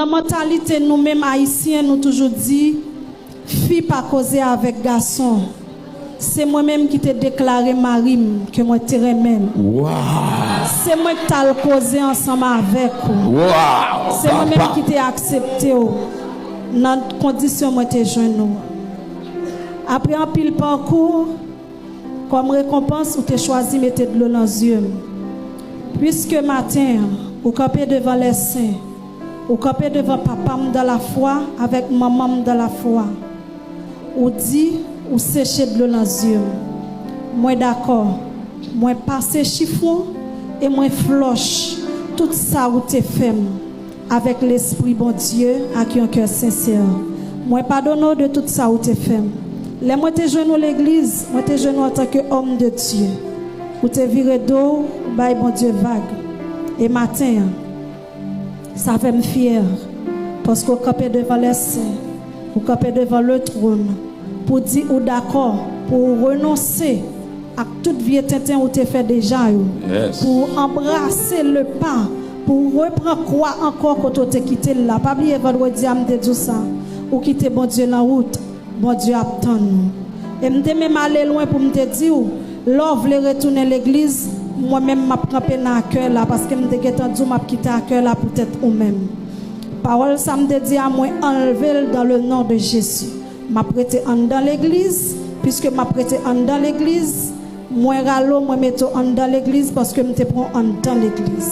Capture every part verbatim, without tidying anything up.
Nan mantalite nou menm Ayisyen, nou toujou di, fi pa koze avèk gason. Se mwen menm ki te deklare mari m ke mwen te renmen l. Waw! Se mwen ki t al koze ansanm avèk ou. Waw! Se mwen menm ki te aksepte w nan kondisyon mwen te jwenn ou. Apre anpil pakou, kòm rekonpans, ou te chwazi mete dlo nan zye m. Piske maten an, ou kanpe devan lèsen, ou kanpe devan papa m dan lafwa avèk manman m dan lafwa. Ou di, ou seche dlo nan zye m. Mwen dakò. Mwen pase chifwon e mwen flòch tout sa ou te fè m avèk lespri Bondye ak yon kè sensè. Mwen padone w de tout sa ou te fè m. Lè mwen te jwenn ou legliz, mwen te jwenn ou antanke òm de Dye. Ou te vire do w bay Bondye vag. E maten an, sa fè m fyè, paske w kanpe devan lèsen, ou kanpe devan letwòn, pou di ou dakò pou w renonse ak tout vye tenten ou te fè deja yo, Yes. pou w anbrase le pa, pou w repran kwa ankò kote w te kite l la. Pa bliye vandredi a m te di w sa, ou kite Bondye nan wout, Bondye ap tann ou. E m te menm ale lwen pou m te di w, lè w vle retounen legliz, mwen menm m ap kanpe nan akèy la, paske m te gentan di w m ap kite akèy la poutèt ou menm. Pawòl sa m te di a, mwen anlve l dans le nom de Jésus. M ap rete anndan legliz, piske m ap rete anndan legliz, mwen rale w, mwen mete w anndan legliz paske m te pran w anndan legliz.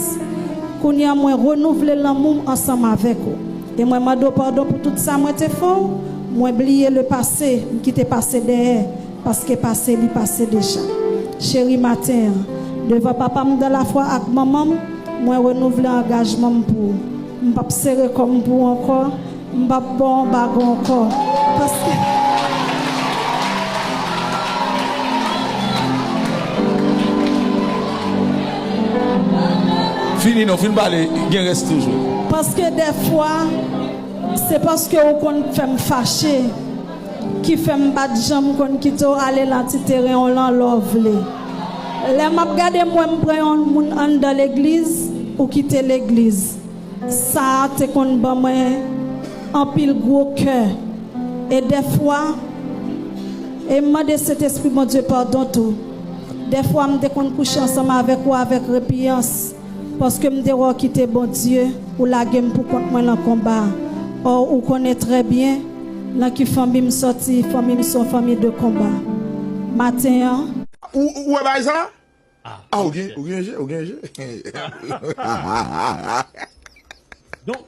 Kounye a, mwen renouvle lanmou m ansanm avèk ou. E mwen mande w padon pou tout sa mwen te fè w. Mwen bliye le pase, m kite pase dèyè, paske pase li pase deja. Cheri, maten an, devan papa m dan lafwa ak manman m, mwen renouvle angajman m pou ou. M p ap sere kò m pou ou ankò. M p ap ba w anba gò ankò. Paske. Fini non, fin pale, gen rès toujou. Paske dèfwa, se paske ou konn fè m fache, ki fè m pa t janm konn kite w ale nan ti teren w lan lè w vle. Lè m ap gade m wè m pran yon moun anndan legliz, ou kite legliz. Sa a te konn ban mwen anpil gwo kè. E dèfwa, e m mande Sentespri Bondye padon tou. Dèfwa m te konn kouche ansanm avèk ou avèk repiyans, paske m te wè w kite Bondye, ou lage m pou kont mwen nan konba a. Ò, ou konnen trè byen nan ki fanmi m sòti, fanmi m se yon fanmi de konba. Maten an, Ou, ou wè bagay sa? Ah, ou gen, ou gen je, ou gen je. Donk,